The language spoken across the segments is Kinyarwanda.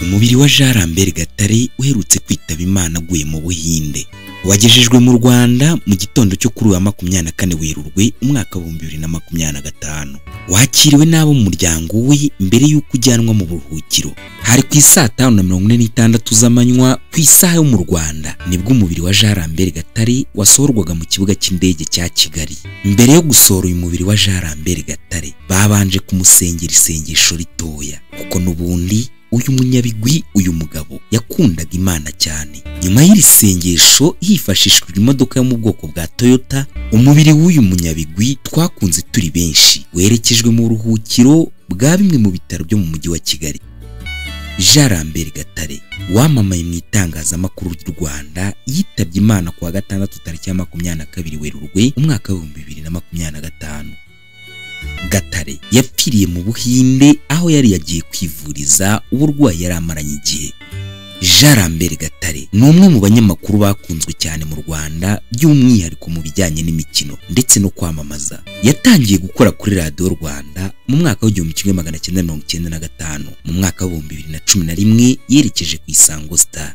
Umubiri wa Jean Lambert Gatare uherutse kwitaba Imana aguye mu Buhinde wagejejwe mu Rwanda mu gitondo cyo kuri wa 24 Werurwe umwaka wa 2025. Wakiriwe n'abo mu muryango we mbere y'uko ujyanwa mu buruhukiro. Hari ku isaa 5:46 z'amanywa ku isaha yo mu Rwanda nibwo umubiri wa Jean Lambert Gatare wasohorwaga mu kibuga cy'indege cya Kigali. Mbere yo gusohora uyu mubiri wa Jean Lambert Gatare babanje kumusengera isengesho ritoya, kuko n'ubundi uyu munyabigwi, uyu mugabo yakundaga Imana cyane. Nyuma y'iri sengesho hifashishijwe imodoka yo mu bwoko bwa Toyota, umubiri w'uyu munyabigwi twakunze turi benshi werekejwe mu buruhukiro bwa bimwe mu bitaro byo mu mujyi wa Kigali. Jean Lambert Gatare wamamaye mu itangazamakuru ry'u Rwanda yitabye Imana kuwa gatandatu tariki ya 22 Werurwe umwaka wa 2025. Gatare yapfiriye mu Buhinde aho yari yagiye kwivuriza uburwayi yari amaranye igihe. Jean Lambert Gatare ni umwe mu banyamakuru bakunzwe cyane mu Rwanda by'umwihariko mu bijyanye n'imikino ndetse no kwamamaza. Yatangiye gukora kuri Radiyo Rwanda mu mwaka wa 1995. Mu mwaka wa 2011 yerekeje ku Isango Star.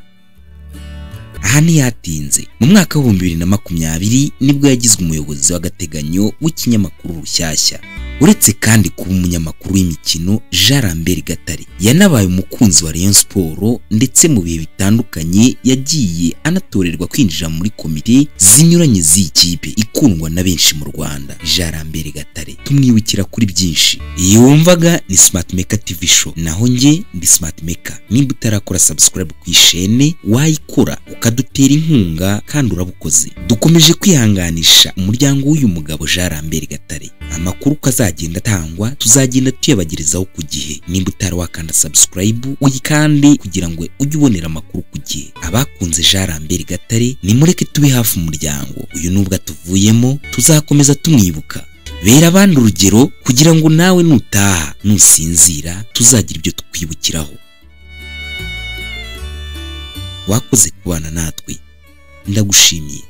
Aha ntiyatinze, mu mwaka wa 2020 nibwo yagizwe umuyobozi w'agateganyo w'ikinyamakuru Rushyashya. Uretse kandi kuba umunyamakuru w'imikino, Jean Lambert Gatare yanabaye umukunzi wa Rayon Sports ndetse mu bihe bitandukanye yagiye anatorerwa kwinjira muri komite zinyuranye z'ikipe ikundwa na benshi mu Rwanda. Jean Lambert Gatare tumwibukira kuri byinshi. Iyo wumvaga ni Smart Maker TV Show, naho njye ndi Smart Maker. Nimba utarakora subscribe ku ishene wayikora ukadutera inkunga kandi urabukoze. Dukomeje kwihanganisha umuryango w'uyu mugabo Jean Lambert Gatare. Amakuru kazagenda atangwa tuzagenda tuyabagerezaho ku gihe. Nimba utari wakanda subscribe uyikande kugira ngo ujye ubonera amakuru ku gihe. Abakunze Jean Lambert Gatare nimureke tube hafi umuryango uyu, nubwo atuvuyemo tuzakomeza tumwibuka. Bera abandi urugero kugira ngo nawe nutaha nusinzira tuzagira ibyo tukwibukiraho. Wakoze kubana natwe, ndagushimiye.